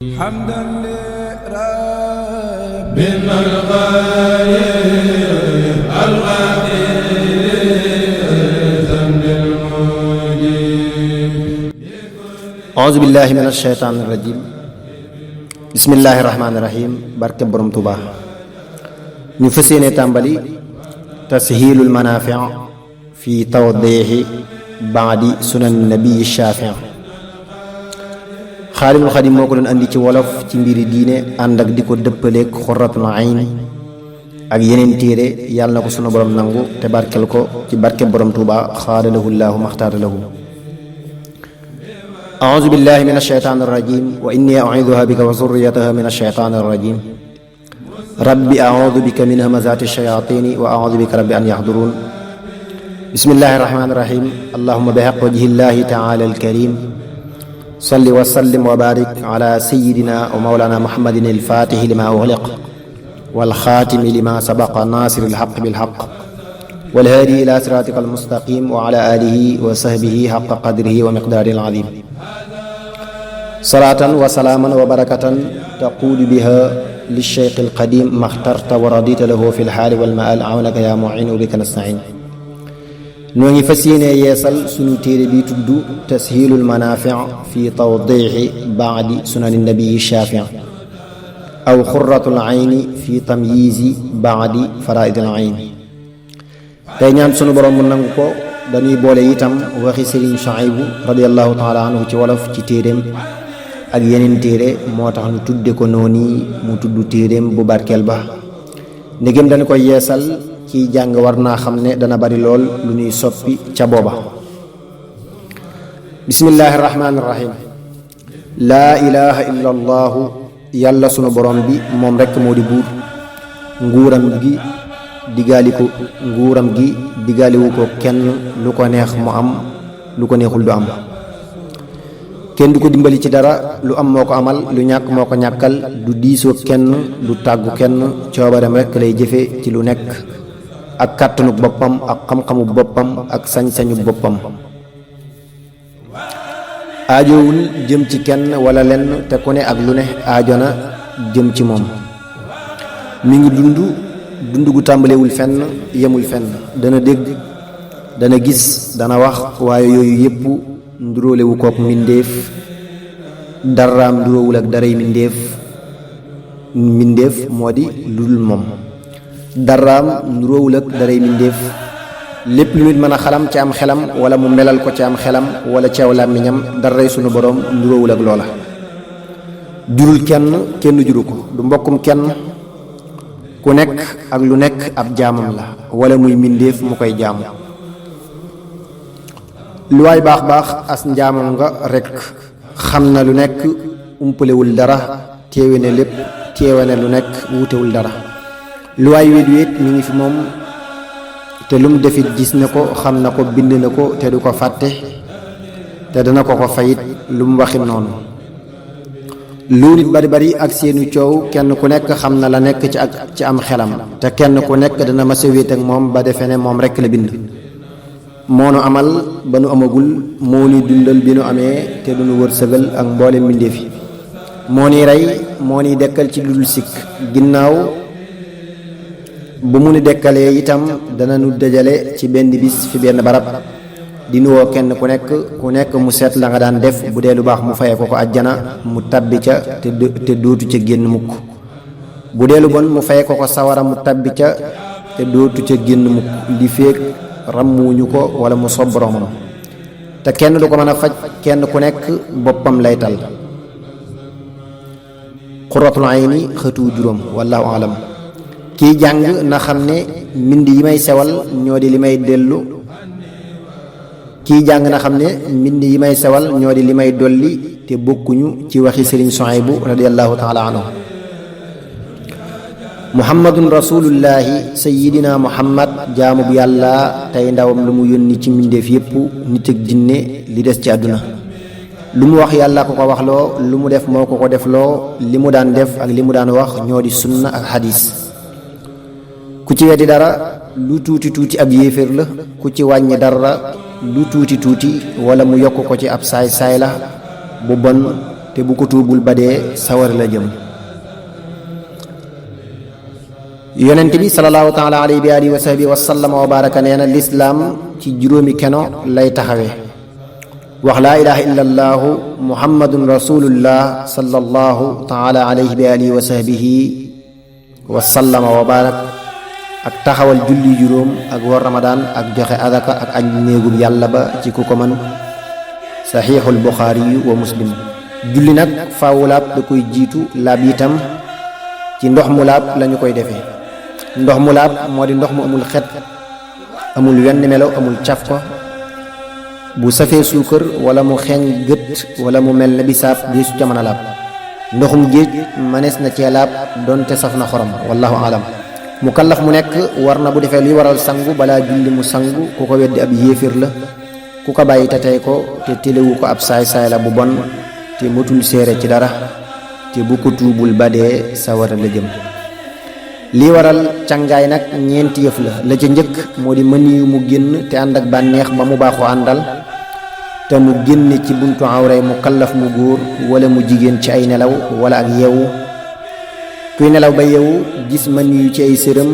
حمدا لربنا الغالب الغفير ذنب المجيب أعوذ بالله من الشيطان الرجيم بسم الله الرحمن الرحيم barke borom Tuuba ñu fas yéene tàmbali tashiilul manaafi' fi tawdiihi ba'di sunan nabi shaafi' Xaadimul Xaadim moo ko doon andi ci wolof ci mbiri diine ànd ak di ko dëppaleeg Xurratul Ayn ak yeneen téere yàlla na ko sunu borom nangu te barkel ko ci barke borom Tuuba xaada lahu llaahu maxtaara lahu أعوذ بالله من الشيطان الرجيم وإني أعيذها بك وذريتها من الشيطان الرجيم ربي أعوذ بك من همزات الشياطين وأعوذ بك ربي أن يحضرون بسم الله الرحمن الرحيم اللهم بحق وجه الله تعالى الكريم صل وسلم وبارك على سيدنا ومولانا محمد الفاتح لما أغلق والخاتم لما سبق ناصر الحق بالحق والهادي إلى صراطك المستقيم وعلى آله وصحبه حق قدره ومقداره العظيم صلاة وسلاما وبركة تقول بها للشيخ القديم ما اخترت ورضيت له في الحال والمآل عونك يا معين وبك نستعين noo ngi fas yéene yeesal sunu téere bi tudd tashiilul manaafi' fi tawdiihi ba'di sunani nabii shaafi' aw xurratul ayni fi tamyiizi ba'di faraa'idil ayn tey ñaan sunu borom mu nangu ko dañuy boole itam waxi Sëriñ Suhaybu radiyallahu taala anhu ci wolof ci téeréem ak yeneen téere moo tax ñu tudde ko noonu mu tudd téeréem bu barkeel ba ndegem dañu koy yeesal kiy jàng war naa xam ne dana bari lool lu ñuy soppi ca booba bismillahi rahmaani rahim laa ilaha illa allahu yàlla sunu borom bi moom rekk moo di buur nguuram gi digaaliwu ko kenn lu ko neex mu am lu ko neexul du am kenn du ko dimbali ci dara lu am moo ko amal lu ñàkk moo ko ñàkkal du diisoo kenn du tàggu kenn coobareem rekk lay jëfe ci lu nekk ak kàttanu boppam ak xam-xamu boppam ak sañ-sañu boppam aajowul jëm ci kenn wala lenn te ku ne ak lu ne aajo na jëm ci moom mi ngi dund gu tàmbalewul fenn yemul fenn dana dégg dana gis dana wax waaye yooyu yépp nduróolewu kook mbindéef daraam nduróowul ak daray mbindéef moo di lu dul moom daraam nuróowul ak daray mbindéef lépp lu nit mën a xalam ci am xelam wala mu melal ko ci am xelam wala ci aw làmmiñam daray sunu boroom nuróowul ak loola jurul kenn juru ko du mbokkum kenn ku nekk ak lu nekk ab jaamam la wala muy mbindéef mu koy jaamu lu waay baax as njaamam nga rekk xam na lu nekk umpalewul dara teewe ne lépp teewe ne lu nekk wutewul dara lu waay wéet mi ngi fi moom te lu mu defit gis na ko xam na ko bind na ko te du ko fàtte te dana ko fayit lu mu waxi noonu lu nit bari ak seenu coow kenn ku nekk xam na la nekk ci am xelam te kenn ku nekk dana masa wéet ak moom ba defe ne moom rekk la bind moo nu amal ba nu amagul moo ni dundal bi nu amee te du nu wërsëgal ak mboole mbindéef yi moo ni rey moo ni dekkal ci lu dul sikk ginnaaw bu mu nu dekkalee itam dana nu dajale ci benn bis fi benn barab di nuwoo kenn ku nekk mu seet la nga daan def bu dee lu baax mu faye ko àjjana mu tabbi ca te dootu ca génn mukk bu dee lu bon mu faye ko sawara mu tabbi ca te dootu ca génn mukk li féeg ràmmuwuñu ko wala mu sob boromam te kenn du ko mën a faj kenn ku nekk boppam lay tal Xurratul Ayni xëtu juróom wallahu alam kiy jàng na xam ne mbind yi may sewal ñoo di li may dellu kiy jàng na xam ne mbind yi may sewal ñoo di li may dolli te bokkuñu ci waxi Sëriñ Suhaybu radiyallahu taala anhu muhammadun rasulullahi sayidina muhammad jaamu bu yàlla tey ndawam lu mu yónni ci mbindeef yépp nit ak jinne li des ci àdduna lu mu wax yàlla ko waxloo lu mu def moo ko defloo li mu daan def ak li mu daan wax ñoo di sunna ak xadiis ku ci weddi dara lu tuuti ab yéeféer la ku ci wàññi dara lu tuuti wala mu yokk ko ci ab saay la bu bon te bu ko tuubul ba dee sawar la jëm. yonent bi sallallahu taala alayhi bi alihi wa sahbihi wa sallama wa baraka nee na lislaam ci juróomi keno lay taxawee: wax laa ilaha illa allaahu muhammadun rasulullah sallallahu taala alayhi bi alihi wa sahbihi wa sallama wa barak, ak taxawal julli juróom, ak war ramadaan, ak joxe adaka, ak añ néegub yàlla ba ci ku ko mën. saxiixul buxaari wa muslim. julli nag faawu laab da koy jiitu, laab itam ci ndox mu laab lañu koy defee. ndox mu laab moo di ndox mu amul xet, amul wenn melo, amul caf ko, bu safee suukar wala mu xeeñ gët wala mu mel ne bisaab di su ca mën a laab. ndoxum géej manees na cee laab donte saf na xorom, wallahu alam. mu kallaf mu nekk war na bu defee luy waral sangu balaa julli mu sangu. ku ko weddi ab yéeféer la, ku ko bàyyi te tey ko te téléwu ko ab saay-saay la bu bon te matul séere ci dara, te bu ko tuubul ba dee sawara la jëm. lii waral càngaay nag ñeenti yëf la. la ca njëkk moo di mën yu mu génn te ànd ak bànneex ba mu baaxoo àndal, te mu génn ci buntu awray mu kallaf mu góor wala mu jigéen ci ay nelaw wala ak yeewu. kuy nelaw ba yeewu gis mën yu ci ay sërëm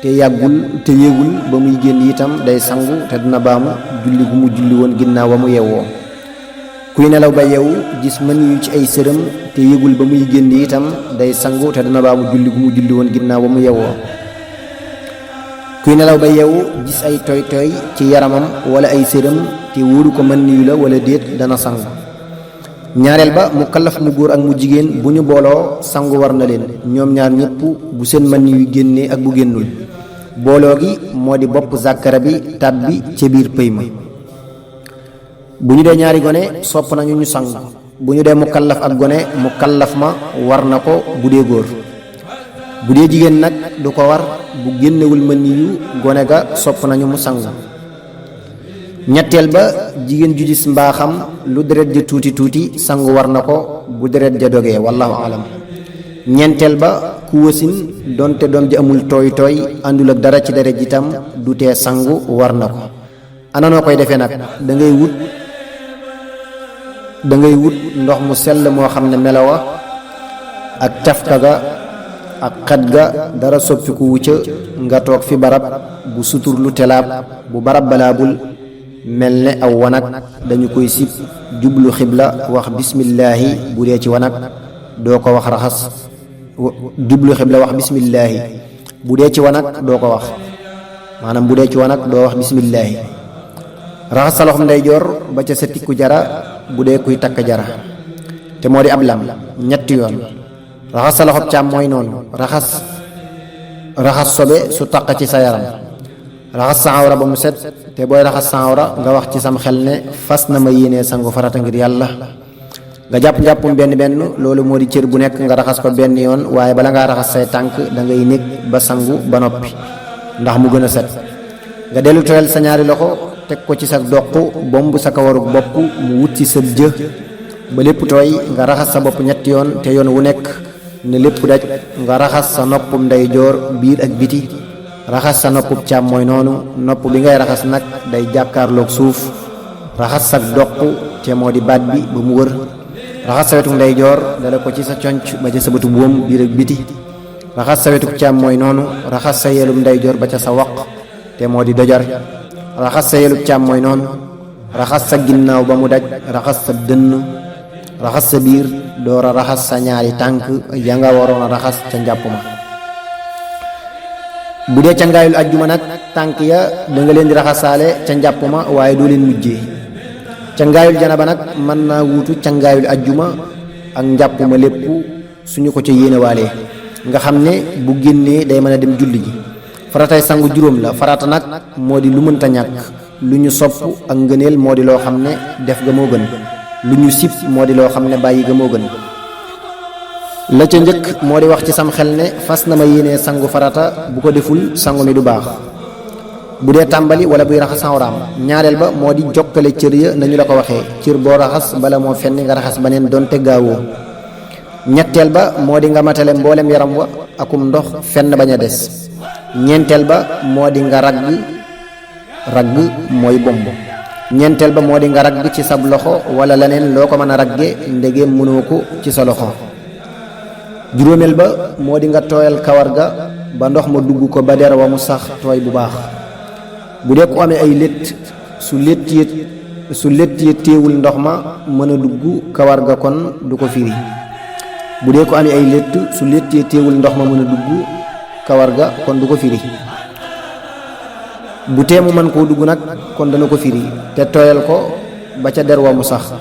te yàggul te yéegul ba muy génn itam day sangu te dina baamu julli gu mu julli woon ginnaaw ba mu yeewoo. kuy nelaw ba yeewu gis mën yu ci ay sërëm te yëgul ba muy génn itam day sangu te dina baamu julli gu mu julli woon ginnaaw ba mu yeewoo. kuy nelaw ba yeewu gis ay tooy tooy ci yaramam wala ay sërëm te wóoru ko mën yu la wala déet dana sangu. ñaareel ba mu kallaf mu góor ak mu jigéen bu ñu booloo sangu war na leen ñoom ñaar ñëpp bu seen mën yu génnee ak bu génnul. booloo gi moo di bopp zàkkara bi tàbbi ca biir pëy ma. bu ñu dee ñaari gone sopp nañu ñu sangu. bu ñu dee mu kallaf ak gone mu kallaf ma war na ko bu dee góor. bu dee jigéen nag du ko war bu génnewul mën yu gone ga sopp nañu mu sangu. ñetteel ba jigéen ju gis mbaaxam lu deret ja tuuti tuuti sangu war na ko bu deret ja dogee, wallahu alam. ñeenteel ba ku wasin donte doom ji amul tooy tooy àndul ak dara ci deret ji tam du tee sangu war na ko. ana noo koy defee nag? da ngay wut ndox mu sell moo xam ne melowa ak cafka ga ak xet ga dara soppiku wu ca, nga toog fi barab bu suturlu telaab. bu barab balaabul mel ne aw wanag dañu koy sib, jublu xibla wax bismillaahi bu dee ci wanag doo ko wax raxas. jublu xibla wax bismillaahi bu dee ci wanag doo ko wax, maanaam bu dee ci wanag doo wax bismillaahi. raxas sa loxom ndeyjoor ba ca sa tikku jara bu dee kuy takk jara te moo di ab lam ñetti yoon. raxas sa loxob càmmooñ noonu. raxas sobe su taq ci sa yaram. raxas sa awra ba mu set, te booy raxas sa awra nga wax ci sam xel ne fas na ma yéenee sangu farata ngir yàlla. nga jàpp-jàppum benn loolu moo di cër bu nekk nga raxas ko benn yoon, waaye bala ngaa raxas say tànk da ngay nekk ba sangu ba noppi ndax mu gën a set. nga dellu tooyal sa ñaari loxo teg ko ci sa doq, bomb sa kawarug bopp mu wut ci sa jë ba lépp tooy. nga raxas sa bopp ñetti yoon te yoon wu nekk ne lépp daj. nga raxas sa noppum ndeyjoor biir ak biti, raxas sa noppub càmmooñ noonu. nopp bi ngay raxas nag day jàkkaarloog suuf. raxas sa doq te moo di baat bi ba mu wër. raxas sa wetu ndeyjoor dale ko ci sa conc ba ca sa bëtu boom biir ak biti. raxas sa wetu càmmooñ noonu. raxas sa yelum ndeyjoor ba ca sa waq te moo di dojar. raxas sa yelub càmmooñ noonu. raxas sa ginnaaw ba mu daj. raxas sa dënn. raxas sa biir door a raxas sa ñaari tànk ya nga waroon a raxas ca njàpp ma. bu dee cangaayul ajjuma nag tànk ya da nga leen di raxasaale ca njàpp ma waaye doo leen mujjee. cangaayul janaba nag mën naa wuutu cangaayul ajjuma ak njàpp ma lépp suñu ko ca yéenewaalee, nga xam ne bu génnee day mën a dem julli ji. faratay sangu juróom la. farata nag moo di lu mënta ñàkk. lu ñu sopp ak ngëneel moo di loo xam ne def ga moo gën. lu ñu sib moo di loo xam ne bàyyi ga moo gën. la ca njëkk moo di wax ci sam xel ne fas na ma yéenee sangu farata, bu ko deful sangu mi du baax bu dee tàmbali wala buy raxas awraam. ñaareel ba moo di jokkale cër ya nañu la ko waxee. cër boo raxas bala moo fenn nga raxas baneen donte gaawoo. ñetteel ba moo di nga matale mboolem yaram wa akum ndox fenn bañ a des. ñeenteel ba moo di nga ragg mooy bomb. ñeenteel ba moo di nga ragg ci sab loxo wala leneen loo ko mën a ragge ndegem mënoo ko ci sa loxo. juróomeel ba moo di nga tooyal kawar ga ba ndox ma dugg ko ba der wa mu sax tooy bu baax. bu dee ku amee ay létt su létt yi téewul ndox ma mën a dugg kawar ga kon du ko firi. bu dee ko amee ay létt su létt yi téewul ndox ma mën a dugg kawar ga kon du ko firi. bu teemu mën koo dugg nag kon dana ko firi te tooyal ko ba ca der wa mu sax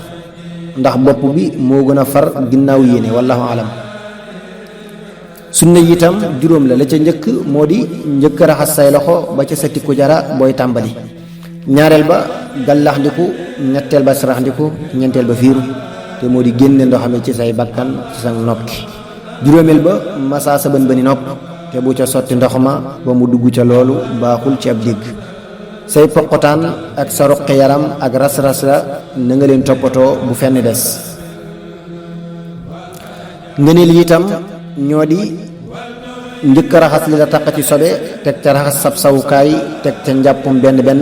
ndax bopp bi moo gën a far ginnaaw yéene wallahu alam. sunna yi itam juróom la ca njëkk moo di njëkk raxas say loxo ba ca sa tikku jara booy tàmbali. ñaareel ba gàllaxndiku, ñetteel ba saraxndiku, ñeenteel ba fiiru te moo di génne ndox mi ci say bakkan ci sa nokki. juróomeel ba masaa sa bën bëni nopp te bu ca sotti ndox ma ba mu dugg ca loolu baaxul ci ab dégg. say poqotaan ak sa roqi yaram ak ras-ras la na nga leen toppatoo bu fenn des. ngëneel yi itam ñoo di njëkk raxas li la taq ci sobe teg ca raxas sab sawukaay teg ca njàppum benn benn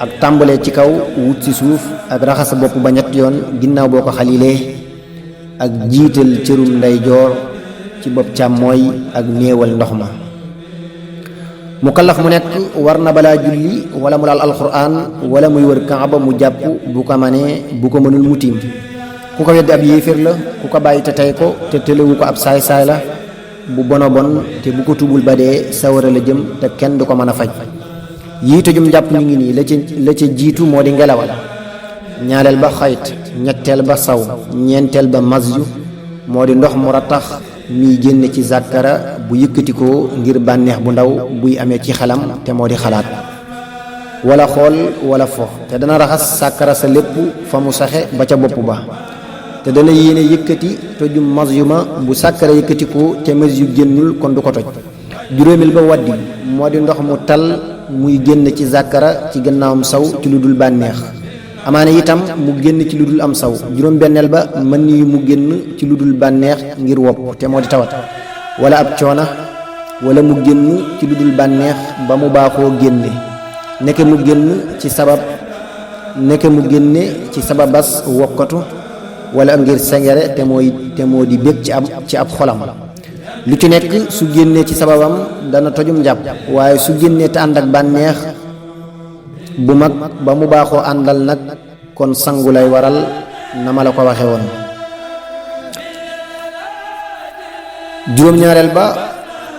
ak tàmbalee ci kaw wut ci suuf ak raxas sa bopp ba ñett yoon ginnaaw boo ko xalilee ak jiital cërum ndeyjoor ci bopp càmmooy ak néewal ndox ma. mukallaf mu nekk war na balaa julli wala mu laal alquran wala muy wër kaaba mu jàpp bu ko manee bu ko mënul mu tiim. ku ko weddi ab yéeféer la, ku ko bàyyi te tey ko te tëlewu ko ab saay-saay la bu bona bon te bu ko tubul ba dee sawara la jëm te kenn du ko mën a faj. yii tëjum njàpp ñu ngi nii la ca jiitu moo di ngelawal, ñaareel ba xayt, ñetteel ba saw, ñeenteel ba masju moo di ndox mu rattax miy génn ci zàkkara bu yëkkatikoo ngir bànneex bu ndaw buy amee ci xelam te moo di xalaat wala xool wala fo te dana raxas sàkkara sa lépp fa mu saxe ba ca bopp ba te dana yéene yëkkati tojum masju ma bu sàkkara yëkkatikoo te masju génnul kon du ko toj. juróomeel ba waddi moo di ndox mu tal muy génn ci zàkkara ci gannaawam saw ci lu dul bànneex, amaana itam mu génn ci lu dul am saw. juróom benneel ba mën yu mu génn ci lu dul bànneex ngir wopp te moo di tawat wala ab coona wala mu génn ci lu dul bànneex ba mu baaxoo génne nekke mu génne ci sababas wokkatu wala ngir sengere te moo di bég ci ab xolam. lu ci nekk su génnee ci sababam dana tojum njàpp, waaye su génnee te ànd ak bànneex bu mag ba mu baaxoo àndal nag kon sangu lay waral na ma la ko waxe woon. juróom-ñaareel ba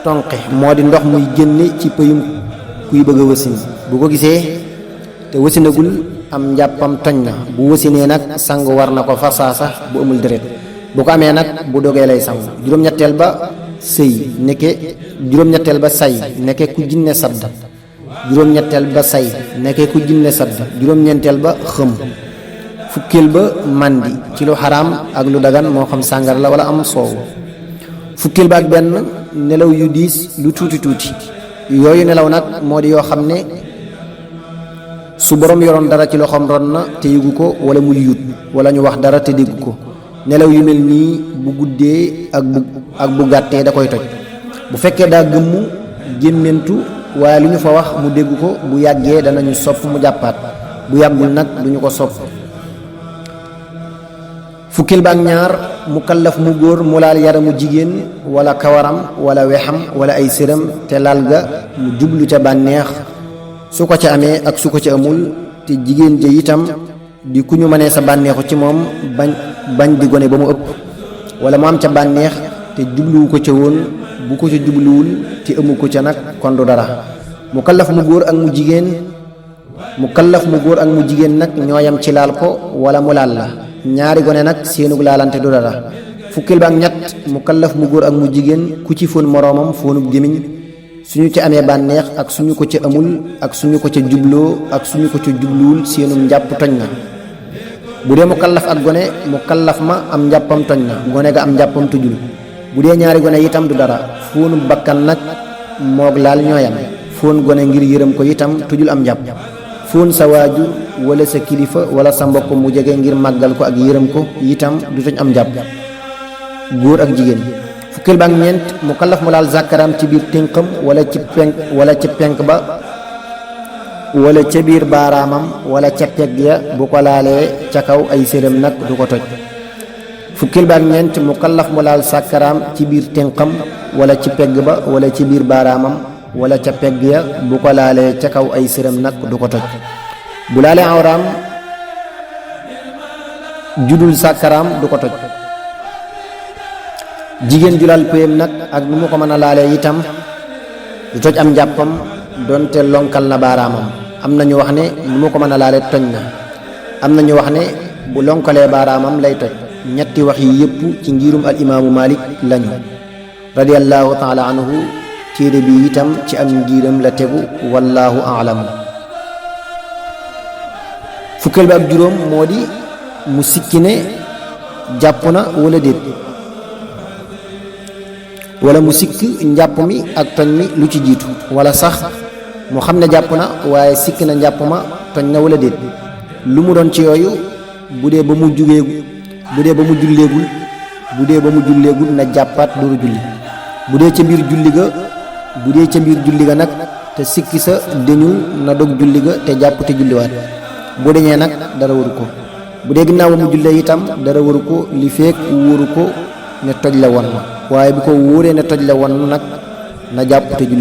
tonqe moo di ndox muy génne ci pëyum kuy bëgg a wasin bu ko gisee te wasinagul am njàppam toñ na, bu wasinee nag sangu war na ko farsaasa bu amul deret, bu ko amee nag bu dogee lay sangu. juróom-ñetteel ba say nekke ku jinne sadd, juróom-ñetteel ba say nekke ku jinne sadd, juróom-ñeenteel ba xëm, fukkeel ba màndi ci lu xaraam ak lu dagan moo xam sàngar la wala am soow, fukkeel ba ak benn nelaw yu diis lu tuuti tuuti. yooyu nelaw nag moo di yoo xam ne su borom yoroon dara ci loxoom ron na te yëgu ko wala mu yut wala ñu wax dara te dégg ko. nelaw yu mel nii bu guddee ak bu gàttee da koy toj. bu fekkee daa gëmmu gémmentu waaye lu ñu fa wax mu dégg ko bu yàggee danañu sopp mu jàppaat, bu yàggul nag duñu ko sopp. fukkil ba ak ñaar mukallaf mu góor mu laal yaramu jigéen wala kawaram wala wexam wala ay sëram te laal ga mu jublu ca bànneex su ko ca amee ak su ko ca amul te jigéen ja itam di ku ñu mënee sa bànneexu ci moom bañ di gone ba mu ëpp wala mu am ca bànneex te jubluwu ko ca woon bu ko ca jubluwul te amu ko ca nag kon du dara. mukallaf mu góor ak mu jigéen nag ñooyam ci laal ko wala mu laal la, ñaari gone nag seenug laalante du dara. fukkil ba ak ñett mukallaf mu góor ak mu jigéen ku ci fóon moroomam fóonub gémmiñ suñu ci amee bànneex ak suñu ko ca amul ak suñu ko ca jubloo ak suñu ko ca jubluwul seenum njàpp toñ na. bu dee mukallaf ak gone mukallaf ma am njàppam toñ na, gone ga am njàppam tujul. bu dee ñaari gone itam du dara. fóonu bakkan nag moog laal ñooyam, fóon gone ngir yërëm ko itam tujul am njàpp. fóon sa waajur wala sa kilifa wala sa mbokk mu jege ngir màggal ko ak yërëm ko itam du toj am njàpp, góor ak jigéen. fukkil ba ak ñeent mukallaf mu laal zàkkaraam ci biir tënkam wala ci penk ba wala ca biir baaraamam wala ca pegg ya bu ko laalee ca kaw ay séram nag du ko toj. fukkil ba ak ñeent mukallaf mu laal sàkkaraam ci biir ténqam wala ci pegg ba wala ci biir baaraamam wala ca pegg ya bu ko laalee ca kaw ay séram nag du ko toj. bu laalee awraam judul sàkkaraam du ko toj. jigéen ju laal péyam nag ak nu mu ko mën a laalee itam du toj am njàppam donte lonkal na baaraamam. am na ñu wax ne nu mu ko mën a laalee toj na, am na ñu wax ne bu lonkalee baaraamam lay toj. ñetti wax yi yépp ci ngirum al imaamu Malik lañu radiyallahu taala anhu. téere bi itam ci am ngiram la tegu wallahu aalamu. fukkeel ba ak juróom moo di mu sikki ne jàpp na wala déet, wala mu sikk njàpp mi ak toñ mi lu ci jiitu, wala sax mu xam ne jàpp na waaye sikk na njàpp ma toñ na wala déet. lu mu doon ci yooyu bu dee ba mu julleegul na jàppaat dooru julli. bu dee ca biir julli ga nag te sikki sa deñul na dog julli ga te jàpp te julliwaat. bu deñee nag dara waru ko. bu dee ginnaaw ba mu jullee itam dara waru ko li feek wóoru ko ne toj la woon, waaye bu ko wóoree ne toj la woon nag na jàpp te julli.